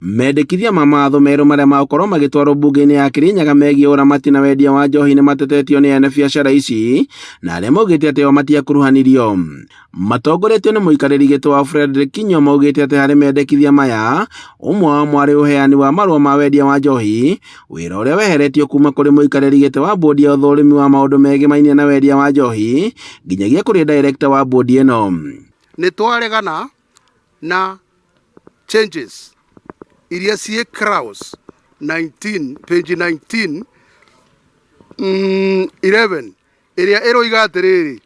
Mendekithia ma mawatho merũ marĩa magũkorwo magĩtwarwo mbunge-inĩ ya Kirinyaga megiĩ ũramati na wendia wa njohi nĩ matetetio nĩ ene biacara ici na arĩa maugĩte atĩ o matiakuruhanirio. Matongoretio nĩ mũikarĩri gĩtĩ wa Fredrick Kinyua maugĩte atĩ harĩ mendekithia maya, ũmwe wamo arĩ ũheani wa marũa ma wendia wa njohi, wĩra ũrĩa weheretio kuma kũrĩ mũikarĩri gĩtĩ wa bodi ya ũthũrimi wa maũndũ megemainie na wendia wa njohi nginyagia kũrĩ director wa bodi ĩno. Nĩ twaregana na changes iria ciĩ clause 19 page 19 11 ĩrĩa ĩroiga atĩrĩrĩ,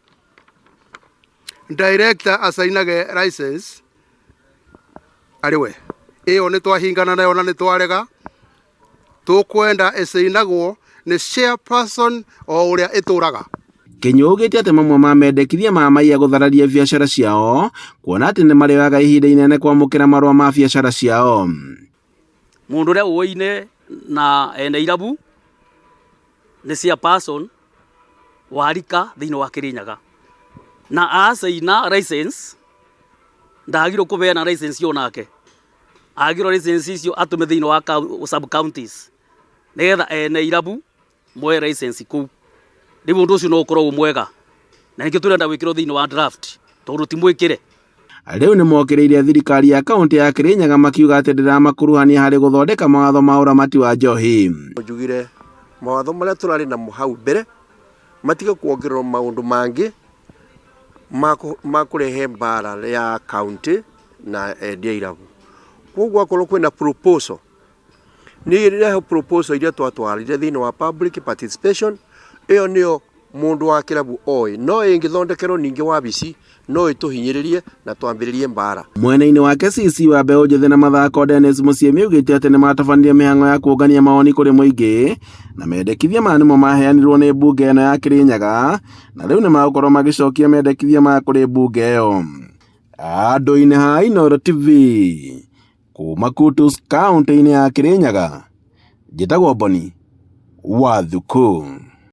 director acainage license arĩ we. Ĩyo nĩ twahingana nayo na nĩ twarega. Tũkwenda ĩcainagwo nĩ chairperson o ũrĩa ĩtũraga. Kinyua augĩte atĩ mamwe ma mendekithia ma maiya gũthararia biacara ciao kuona atĩ nĩ marĩoyaga ihinda inene kwamũkĩra marũa ma biacara ciao. Mũndũ ũrĩa ũĩine na ene irabu nĩ chairperson wa rika thĩinĩ wa Kĩrĩnyaga na acaina license ndagirwo kũbeana license onake agirwo license icio atũme thĩinĩ wa sub counties nĩgetha ene irabu moe license kũu. Rĩu ũndũ ũcio no ũkorwo wĩ mwega na nĩkĩo tũrenda wĩkĩrwo thĩinĩ wa draft tondũ ti mwĩkĩre. Rĩu nĩ mokĩrĩire thirikari ya kaũntĩ ya Kirinyaga makiuga atĩ ndĩramakuruhania harĩ gũthondeka mawatho ma ũramati wa njohi. Njugire mawatho marĩa tũrarĩ namo hau mbere matige kuongererwo maũndũ mangĩ ma kũrehe mbara ya kaũntĩ na endia irabu. Koguo akorwo kwĩna proposal Niĩ rehe proposal iria twatwarire thĩinĩ wa public participation, ĩyo nĩyo mũndũ wa kĩrabu oĩ, no ĩngĩthondekerwo ningĩ wabici no ĩtũhinyĩrĩrie na twambĩrĩrie mbara. Mwena-inĩ wake CC wa mbeũ njĩthĩ na mathako Dennis Mũciemi augĩte atĩ nĩmatabanirie mĩhang'o ya kũngania mawoni kũrĩ mũingĩ na mendekithia maya nĩmo maheanirwo nĩ mbunge ĩno ya Kĩrĩnyaga na rĩu nĩmagũkorwo magĩcokia mendekithia maya kũrĩ mbunge ĩyo. Andũ-inĩ ha Inooro TV Kuuma Kutus kaũntĩ-inĩ ya Kirinyaga, njĩtagwo Boni wa Thuku.